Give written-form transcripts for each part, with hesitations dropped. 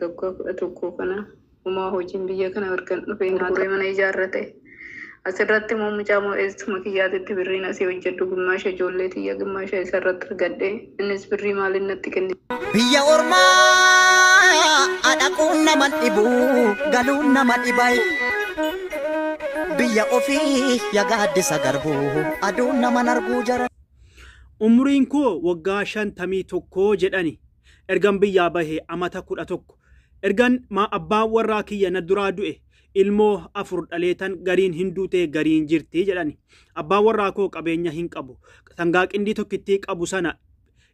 Waggaa 11 kana homaa hojiin biyya kana ergan dhufee gurguree mana ijaarrate. Asirratti immoo mucaa eessuma kiyyaatitti birriin asii hojjedhu gimmaasha ijoollee tiyya gimmaasha isarratti argadhe, innis birrii maaliin natti kenne. Biyya ormaa dhaquun nama dhibu, galuun nama dhibay. Biyya ofii ya gaaddisa garbuu, aduun nama arguu jara. Umriin koo waggaa 51 jedhani. Ergan biyyaa bahee amata 11. Ergan abbaan warraa kiyya na duraa du'e, ilmoo 4 dhaleetan, gariin hin duute, gariin jirti jedhani. Abbaan warraa koo qabeenya hin qabu. Sangaa qindii tokkittii qabu sana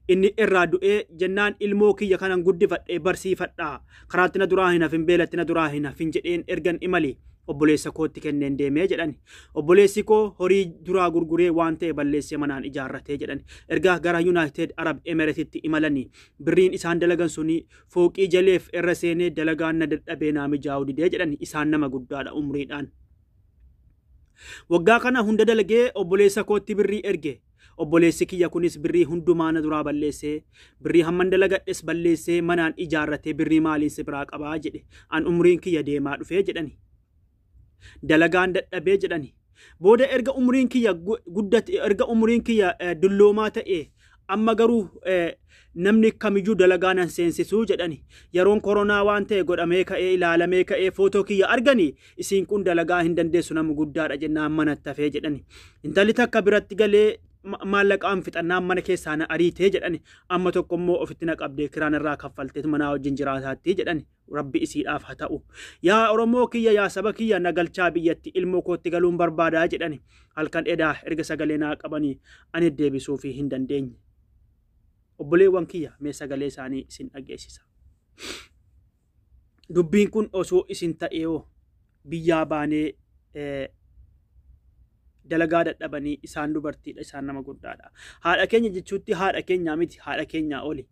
inni irraa du'ee jennaan, ilmoo kiyya kanan guddifadhee barsiifadhaa, karaatti na duraa hin hafin, beelatti na duraa hin hafin jedheen ergan imali obboleessa kootti kenneen deemee jedhani. Obboleessi koo horii duraa gurguree waan ta'e balleessee manaan ijaarratee jedhani. Erga gara United Arab Emiratesitti imalanii birriin isaan dalagan suni fooqii jaleef irra seenee dalagaan na dadhabee naa mijaa'uu didee jedhani. Isaan nama guddaadha umriidhaan. Waggaa kana hunda dalagee obboleessa kootti birrii erge. Obboleessi kiyya kunis birrii hundumaa na duraa balleessee, birrii hamman dalagadhes balleessee manaan ijaarratee, birrii maaliin si biraa qabaa jedhe. An umriin kiyya deemaa dhufee jedhani. Dalagaan dadhabee jedhani. Booda erga umriin kiyya guddate, erga umriin kiyya dulloomaa ta'e, amma garuu namni kamiyyuu dalagaa nan seensisuu jedhani. Yeroon koronaa waan ta'e godhamee ka'ee ilaalamee ka'ee footoo kiyya arganii, isiin kun dalagaa hin dandeessu, nama guddaadha jennaan manatti hafee jedhani. Intalli takka biratti galee maallaqaan fixannaan mana keessaa na ariitee jedhani. Amma tokko immoo ofitti na qabdee kiraan irraa kaffaltee manaa wajjin jiraataatti jedhani. Rabbi isiidhaaf haa ta'u. Yaa Oromoo kiyya, yaa saba kiyya, na galchaa biyyatti, ilmoo kootti galuun barbaadaa jedhani. Halkan edaa erga sagalee naa qabanii ani deebisuufii hin dandeenye. Obboleewwan kiyya, mee sagalee isaanii isin dhageessisa. Dubbiin kun osoo isin ta'eeoo, biyyaa baanee dalagaa dadhabanii, isaan dubartiidha, isaan nama guddaadha. Haadha keenya jechuutti haadha keenyaa miti, haadha keenyaa oli.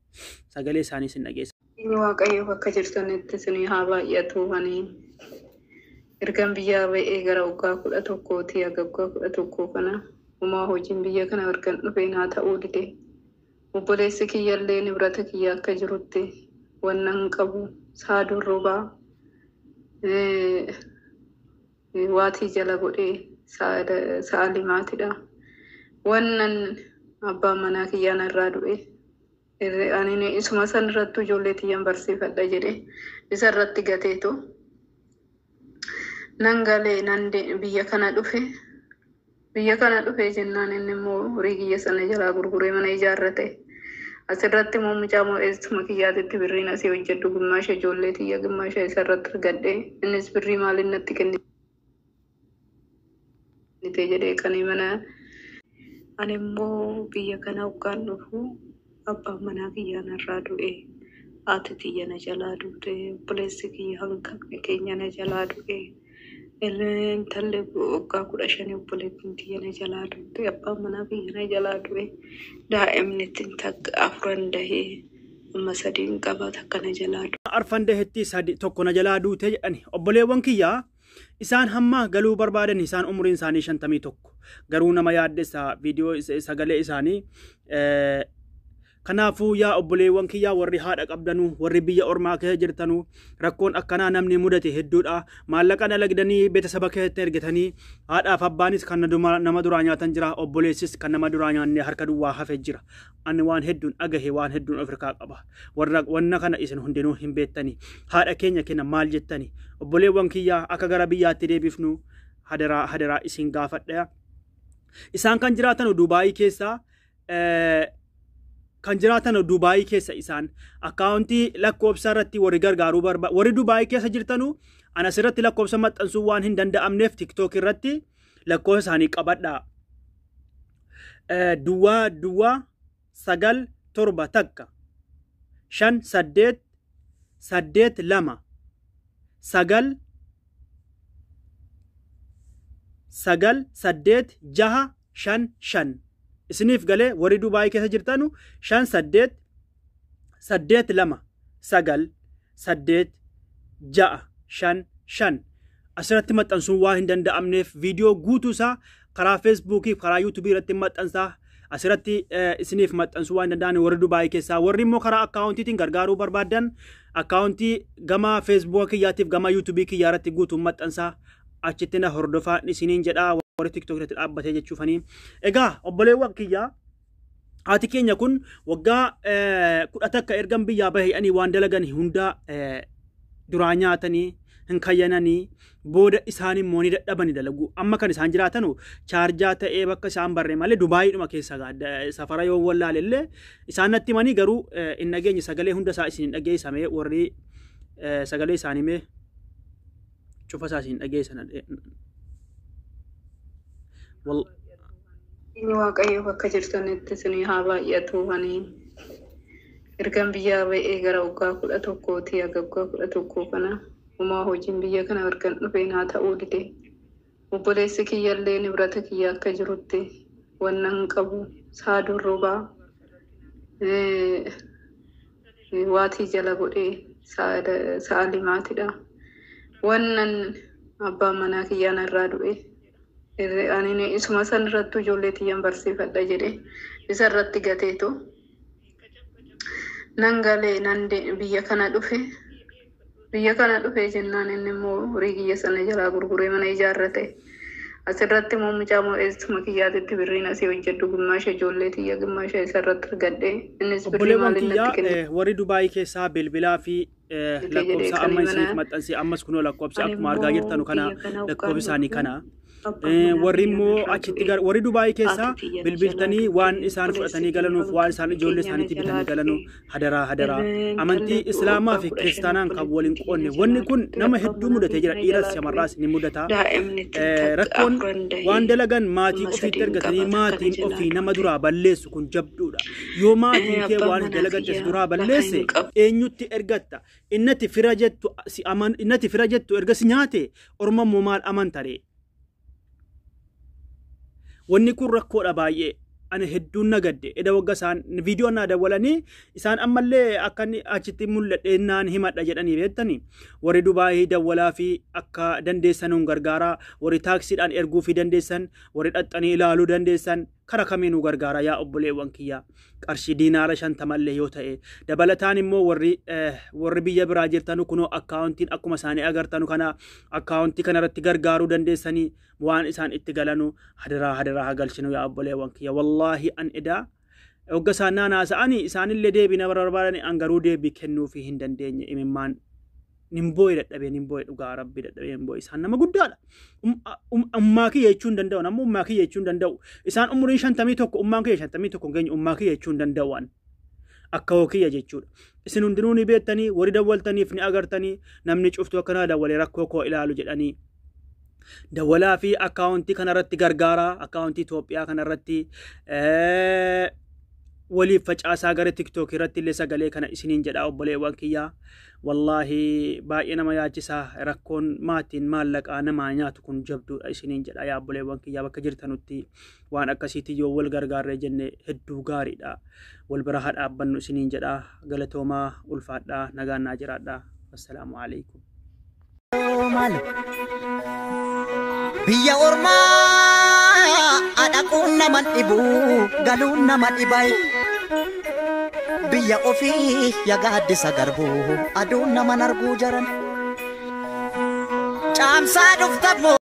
Sagalee isaanii isin dhageessa. Inni Waaqayyo bakka jirtanitti isinii haa baay'atu. Ani ergan biyyaa ba'ee gara waggaa 11ti. Haga waggaa 11 kana homaa hojiin biyya kana ergan dhufeen haa ta'uu dide. Obboleessi kiyyallee nibrata kiyya akka jirutti wannan hin qabu saaduu roobaa waatii jala godhee sa'a limaatidha. Wannan abbaan manaa kiyyaa narraa du'e. Ani isuma san irratti ijoollee tiyyan barsiifadha jedhe isa irratti gateetu nan galee nan biyya kana dhufe. Biyya kana dhufe jennaan inni immoo horii kiyya sana jalaa gurguree mana ijaarrate. Asirratti immoo mucaa eessuma kiyyaatitti birriin asii hojjedhu gimmaasha ijoollee tiyya gimmaasha isa irratti argadhe, innis birrii maaliin natti kennite jedhee qanii mana. Ani immoo biyya kana waggaan dhufu abbaan manaa kiyyaa narraa du'e. Haati tiyya na jalaa duute. Obboleessi kiyya hangafni keenya na jalaa du'e. Intalli waggaa 15 obboleettiin tiyya na jalaa duute. Abbaan manaa kiyya na jalaa du'e. Daa'imni ittiin takka afuran dahee amma sadiin qaba, takka na jalaa du'e. Arfan dahetti sadi tokko na jalaa duute jedhani. Obboleewwan kiyyaa, isaan hamma galuu barbaadan, isaan umriin isaanii 51. Garuu nama yaaddessa viidiyoo sagalee isaanii. Kanaafuu yaa obboleewwan kiyyaa, warri haadha qabdanuu, warri biyya ormaa keessa jirtanuu, rakkoon akkanaa namni mudate hedduudha. Maallaqa dalagdanii beetasaba keessatti ergitanii, haadhaaf abbaanis kan nama duraa nyaatan jira, obboleessis kan nama duraa nyaannee harka duwwaa hafe jira. Ani waan hedduun dhagahe, waan hedduun of harkaa qaba. Warra wanna kana isin hundinuu hin beektani. Haadha keenya kenna maal jettani? Obboleewwan kiyyaa, akka gara biyyaatti deebifnu hadaraa hadaraa isin gaafadha. Isaan kan jiraatan Dubaayii keessaa, kan jiraatan Dubaayii keessa. Isaan akkaawuntii lakkoofsa irratti warri gargaaruu barbaadu, warri Dubaayii keessa jirtanu, ana asirratti lakkoofsa maxxansuu waan hin danda'amneef TikTok irratti lakkoofsa isaanii qabadhaa. 0 0 9 7 1 5 8 8 2 9 9 8 6 5 5. Isiniif galee? Warri Dubaayii keessa jirtanu, 5 8 8 2 9 8 6 5 5. Asirratti maxxansuun waan hin danda'amneef viidiyoo guutuu isaa karaa Feesbuukii, karaa Yuutuubii irratti maxxansaa. Asirratti isiniif maxxansuu waan danda'an warri Dubaayii keessaa warri immoo karaa akkaawuntiitiin gargaaruu barbaadan akkaawuntii gama Feesbuuk kiyyaatiif gama Yuutuubii kiyyaa irratti guutuun maxxansaa achitti na hordofaa isiniin jedhaa warri TikTok irratti dhaabbatee jechuufanii. Egaa obboleewwan kiyyaa haati keenya kun waggaa 11 ergan biyyaa bahanii waan dalagan hunda duraa nyaatanii hin kayyananii booda isaan immoo ni dadhabanii dalagu. Amma kan isaan jiraatanu chaarjaa ta'ee bakka isaan barree malee Dubaayiidhuma keessa safara yoo wallaale illee isaan natti himanii garuu hin dhageenye sagalee hunda isaa isin hin dhageessamee warri sagalee isaanii mee cufa isaa isin hin dhageessan. Inni Waaqayyo bakka jirtanitti isinii haa baay'atu. Ani ergan biyyaa ba'ee gara waggaa 11ti. Haga waggaa 11 kana homaa hojiin biyya kana ergan dhufeen haa ta'uu dide. Obboleessi kiyyallee nibrata kiyya akka jirutti wanna hin qabu saaduu roobaa waatii jala godhee sa'a limaatidha. Wannan abbaan manaa kiyyaa narraa du'e. Ani isuma san irratti ijoollee tiyyan barsiifadha jedhe isa irratti gateetu nan galee nan biyya kana dhufe. Biyya kana dhufe jennaan inni immoo horii kiyya sana jalaa gurguree mana ijaarrate. Asirratti immoo mucaa eessuma kiyyaatitti birriin asii hojjedhu gimmaasha ijoollee tiyya gimmaasha isa irratti argadhe. Innis birrii Obboleewwan maaliin natti kiyyaa kenne warri Dubaayii keessaa bilbilaa fi jedhee lakkoofsa kan amma mana isiniif maxxanse ammas kunoo lakkoofsa ani akkuma argaa immoo jirtanu kana biyya kana lakkoofsa waggaan isaanii dhufu kana. abbaan manaa Warri kiyya immoo narraa achitti du'e. warri Dubaayii keessaa Haati tiyya na jalaa bilbiltanii waan duute. isaan Obboleessi fudhatanii kiyya galanuuf waan isaan hangafa ijoollee keenya na isaaniitti jalaa bitanii galanu du'e. hadaraa hadaraa amantii Intalli islaamaa waggaa fi 15 kiristaanaan kan waliin obboleettiin qoonne tiyya na wanni jalaa kun duute. nama Abbaan hedduu manaa mudatee kiyya jira na dhiiras jalaa du'e. shamarraas ni mudata. Daa'imni takka Rakkoon afran waan dahee dalagan maatii amma ofiitti sadiin ergatanii qaba takka na maatiin jalaa ofii nama duute. duraa balleessu kun jabduudha. Yoo maatiin kee Abbaan waan manaa dalagattes kiyya duraa lafa hin balleesse qabu. eenyutti ergatta? Innati fira jettu si aman innati fira jettu erga si nyaate orma immoo maal amantaree? Wanni kun rakkoodha baay'ee. Ani hedduun na gadde. Eda wagga isaan viidiyoo naa dawwalanii isaan ammallee akka inni achitti mul'adhe naan himadha jedhanii beektanii. Warri Dubaayii dawwalaa fi akka dandeessanuun gargaaraa. Warri taaksiidhaan erguu fi dandeessan. Warri dhaxxanii ilaaluu dandeessan. Kara kamiinuu gargaara yaa obboleewwan kiyyaa. Qarshii diinaara 50llee yoo ta'e. Dabalataan immoo warri biyya biraa jirtanu kunoo akkaawuntiin akkuma isaanii agartanu kana akkaawuntii kanarratti gargaaruu dandeessanii waan isaan itti galanu hadaraa hadaraa hagalchinu yaa obboleewwan kiyya. Wallaahi an edaa hogga isaan naanaasa'anii isaanillee deebii nama barbaadan an garuu deebii kennuufii hin dandeenye imimmaan nin boo'e dadhabee nin boo'e dhugaa rabbii dadhabee nin boo'e isaan nama guddaadha. Ummaa kiyya jechuu hin danda'u nama ummaa kiyya jechuu hin danda'u isaan umuriin 51 ummaan kiyya 51 hin geenye ummaa kiyya jechuu hin danda'u an. Akka hoo kiyya jechuudha. Isin hundinuu ni beektanii warri dawwaltaniif ni agartanii namni cuftu akkanaa dawwalee rakkoo koo ilaalu jedhanii. Dawwalaa fi akkaawuntii kanarratti gargaaraa akkaawuntii Itoophiyaa kanarratti waliif facaasaa gara TikTok irratti illee sagalee kana isiniin jedhaa obboleewwan kiyyaa. Wallaahi baay'ee nama yaachisaa rakkoon maatiin maallaqaa namaa nyaatu kun jabduudha isiniin jedha yaa obboleewwan kiyyaa bakka jirtanutti waan akkasiitti yoo wal gargaarree jenne hedduu gaariidha. Wal bira haa dhaabbannu isiniin jedhaa galatoomaa ulfaadhaa nagaan naa jiraadhaa. Assalaamu alaikum. Maal biyya ormaa dhaquun nama dhibu galuun nama dhibay biyya ofii yagaaddisa garbu aduun nama arguu jaran caamsaa dhufta.